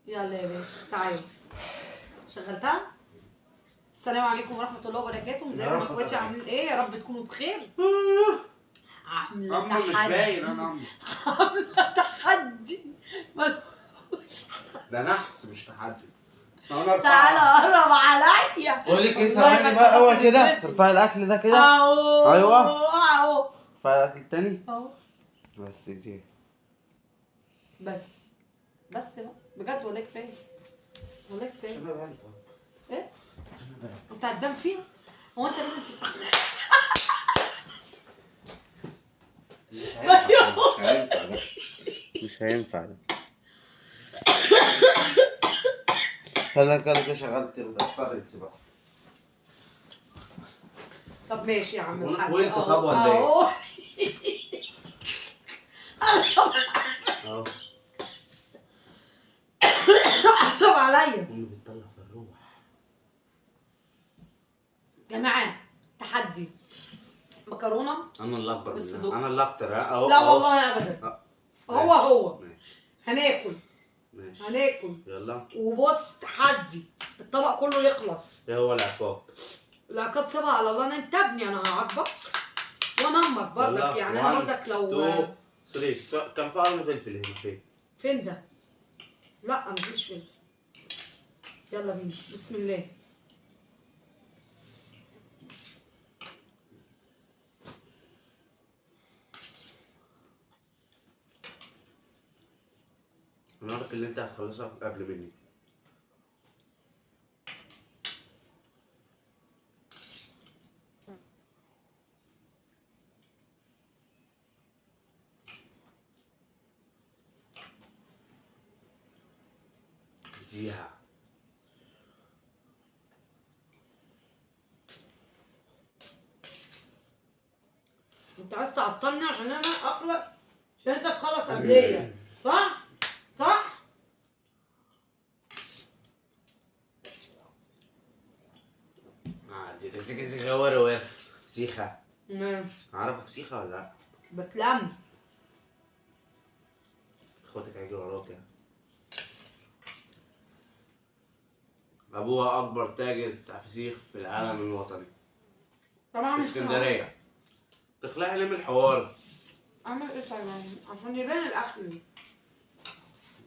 يلا يا باشا تعالى. شغلتها؟ السلام عليكم ورحمة الله وبركاته. ازيكم يا اخواتي، عاملين ايه؟ يا رب تكونوا بخير. عاملة تحدي، مش باين انا عاملة تحدي ملوش ده نحس مش تحدي. تعالى قرب عليا. بقول لك ايه، ثواني بقى اول كده ترفعي الاكل ده كده. اهو ايوه اهو، ارفعي الاكل التاني اهو. بس دي بس بس بقى بجد والله كفاية، والله كفاية. ايه؟ انت هتبان فيها؟ هو انت لازم مش هينفع ده، مش هينفع ده. انا كده شغلت الصرف بقى. طب ماشي يا عم الحاج. وانت طب ولا ايه؟ اهو قرب عليا. امي بتطلع في الروح. جماعة تحدي مكرونه. انا اللي اكبر، انا اللي اكتر. اهو. لا والله ابدا. هو هو ماشي. هناكل ماشي، هناكل. يلا وبص تحدي الطبق كله يخلص. ايه هو العقاب؟ العقاب سيبها على الله. انا انت ابني، انا هعاقبك وانا امك برضك يعني. انا برضك لو 2 3 كان في قرن فلفل هنا. فين؟ فين ده؟ لا مفيش فلفل. يلا بينا بسم الله. النار اللي انت هتخلصها قبل مني. فيها انت عايز تعطلني عشان انا اقلق، عشان انت تخلص قبليه، صح؟ صح؟ دي سيخة سيخة ورا ورا فسيخة. نعم. عارفة فسيخة ولا لأ؟ بتلم. اخواتك هيجروا وراك يعني. أبوها أكبر تاجر بتاع فسيخ في العالم الوطني. طبعا في اسكندرية. تخلعي ليه من الحوار؟ أعمل إيه طيب؟ عشان يبان الأكل.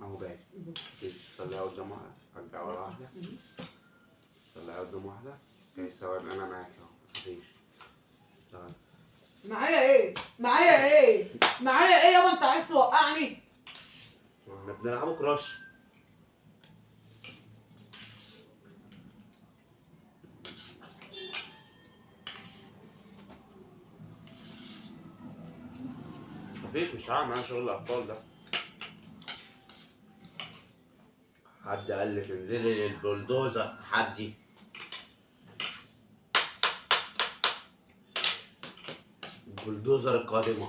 أهو باين. طلعي قدام واحدة، رجعي ورا واحدة. طلعي قدام واحدة. okay ثواني أنا معاك أهو، متخافيش. ثواني. معايا إيه؟ معايا إيه؟ معايا إيه يابا؟ أنت عايز توقعني؟ إحنا بنلعبوا كراش. مفيش، مش هعمل انا شغل الاطفال ده. حد قال لي تنزلي للبلدوزر تحدي. البلدوزر القادمة.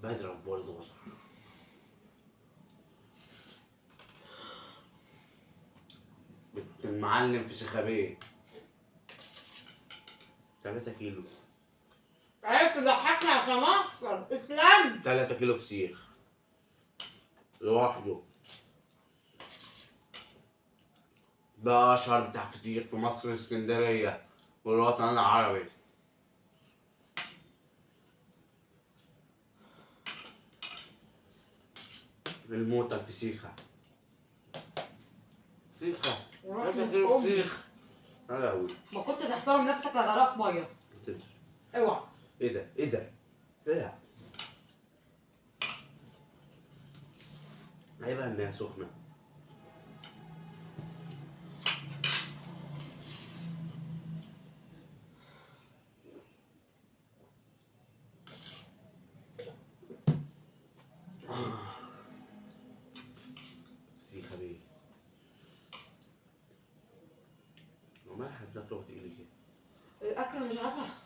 بضرب بلدوزر. بنت المعلم في سخابيه. 3 كيلو. عايز تضحكني عشان اخسر؟ اتلم. 3 كيلو فسيخ لوحده. ده اشهر بتاع فسيخ في مصر واسكندريه والوطن العربي. الموتة الفسيخة. فسيخة 3 كيلو فسيخ. يا لهوي. ما كنت تحترم نفسك لغرق مية. اوعى. ايه ده؟ ايه ده؟ ايه ده؟ عيبها انها سخنة. فسيخة بيه. وما هتاكله وتقلي كده؟ الاكل مش عارفه.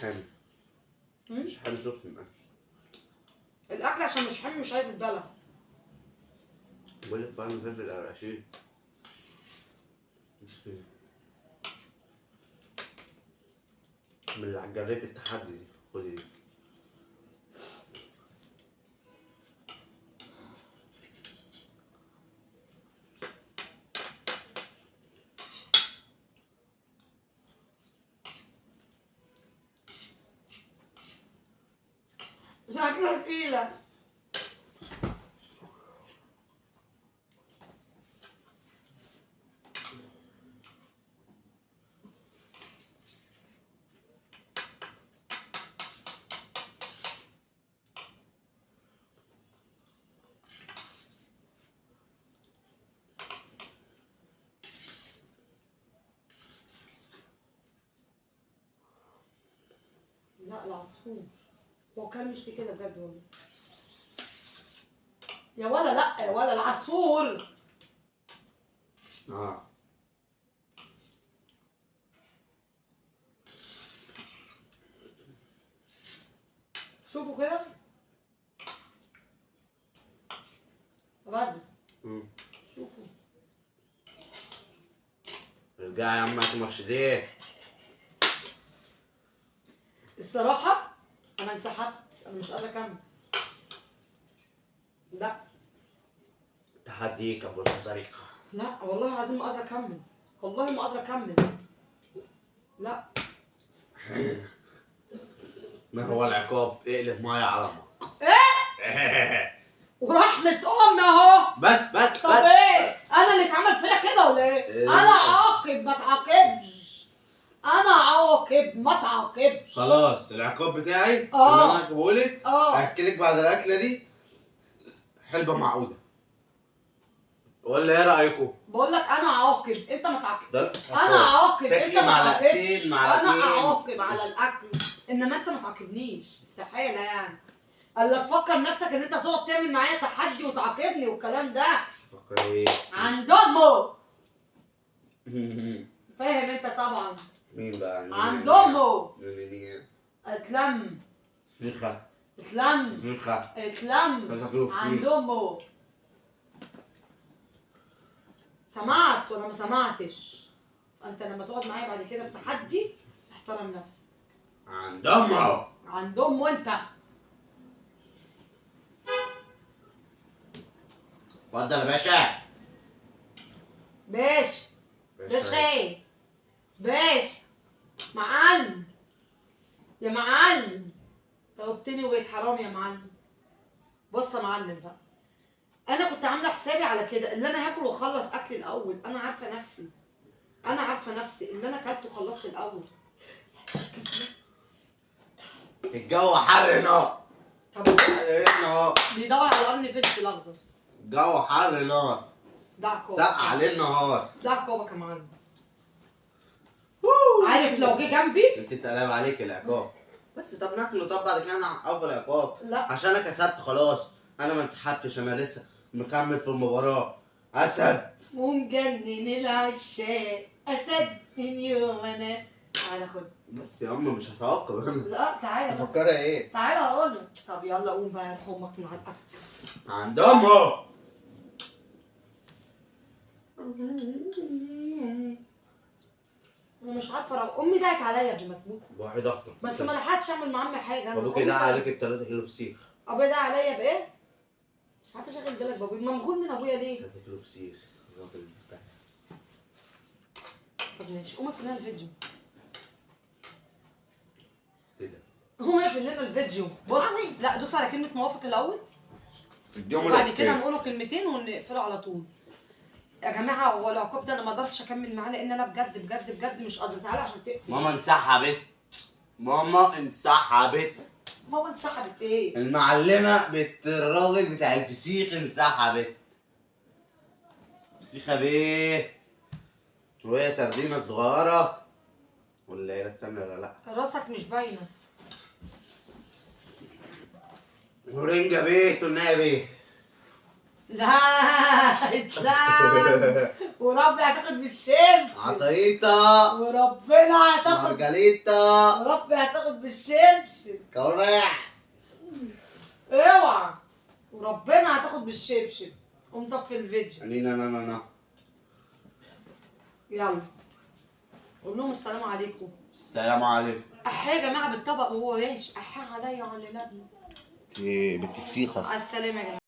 حامي. مش حامي سخن الاكل. الاكل عشان مش حامي مش عايز يتبلع. بقول لك فعلا فلفل قرقشيه. من اللي عجبتك التحدي دي، خدي دي. الاكلة تقيلة. لا العصفور هو كان مش كده بجد والله يا ولا. لا يا ولا العصفور. شوفوا كده بعد. شوفوا ارجع يا عم مرشديه. الصراحة أنا انسحبت، أنا مش قادرة أكمل. لا تحديك أبو الحزريقة. لا والله العظيم ما قادرة أكمل، والله ما قادرة أكمل. لا ما هو العقاب؟ اقلب مية على أمك. إيه؟ ورحمة أمي أهو. بس بس طب إيه؟ أنا اللي اتعمل فيا كده ولا إيه؟ أنا عاقب ما تعاقبش. انا عاقب ما تعاقبش. خلاص العقاب بتاعي اللي انا هجيبهولك، هاكلك بعد الاكلة دي حلبة معقودة. ولا ايه رايكم؟ بقول لك انا عاقب انت ما تعاقبش. انا عاقب انت ما تعاقبش. انا عاقب على الاكل انما انت ما تعاقبنيش، استحالة يعني. الا تفكر نفسك ان انت هتقعد تعمل معايا تحدي وتعاقبني والكلام ده. فكر ايه؟ عند امه. فاهم انت طبعا. مين بقى؟ عند امه. اتلم. فسيخة. اتلم. فسيخة. اتلم. عند امه. سمعت ولا ما سمعتش؟ انت لما تقعد معايا بعد كده في تحدي احترم نفسك. عند امه. عند امه انت. اتفضل يا باشا. باشا. باشا ايه؟ باشا معلم يا معلم، توبتني وبقيت حرام يا معلم. بص يا معلم بقى، انا كنت عامله حسابي على كده اللي انا هاكل واخلص اكلي الاول. انا عارفه نفسي، انا عارفه نفسي اللي انا اكلته وخلصت الاول. الجو حر نار. طب بيدور على قرن فلفل اخضر. الجو حر نار. ده عقابك. سقع ليل نهار. ده عقابك يا معلم. عارف لو جه جنبي انت اتقلب عليك العقاب. بس طب ناكله، طب بعد كده نعقف العقاب. لا عشان انا كسبت خلاص، انا ما انسحبتش، انا لسه مكمل في المباراة. اسد ومجنن العشاق، اسد من يوم انا. تعالى خد بس يا عم مش هتعاقب انا. لا تعالى بس. تفكري ايه؟ تعالى اقول لك. طب يلا قوم بقى يا امك من على الاكل. عند امه. انا مش عارفه، امي دعت عليا قبل ما تموت. واحد اكتر بس ما لحقتش اعمل مع عمي حاجة. ابوكي دعا عليك ب 3 كيلو فسيخ. ابويا دعا عليا بايه؟ مش عارفه اشغل بالك بابويا ممغول من ابويا ليه؟ 3 كيلو فسيخ الراجل بتاع. طب ماشي قوم اقفل لنا الفيديو. ايه ده؟ قوم اقفل لنا الفيديو. بص لا دوس على كلمة موافق الاول، وبعد كده نقوله كلمتين ونقفله على طول. يا جماعة هو العقاب ده انا ما اقدرش اكمل معاه لان انا بجد بجد بجد مش قادرة. تعالى عشان تقفل. ماما انسحبت. ماما انسحبت. ماما انسحبت ايه؟ المعلمة بنت الراجل بتاع الفسيخ انسحبت. فسيخه بيه وهي سردينه صغيرة ولا ايه التانية ولا لا؟ راسك مش باينة. ورنجه بيه تنيه بيه. لا اتلم وربي هتاخد بالشمس. عصايطة وربنا هتاخد. مرجليطة وربي هتاخد بالشبشب. كورع اوعى وربنا هتاخد بالشبشب. قوم طفي الفيديو. نا نا نا نا. يلا قول لهم السلام عليكم. السلام عليكم. احيه يا جماعة بالطبق وهو ماشي، احيه عليا وعلى لبنى. بنت فسيخه. على السلامة يا جماعة.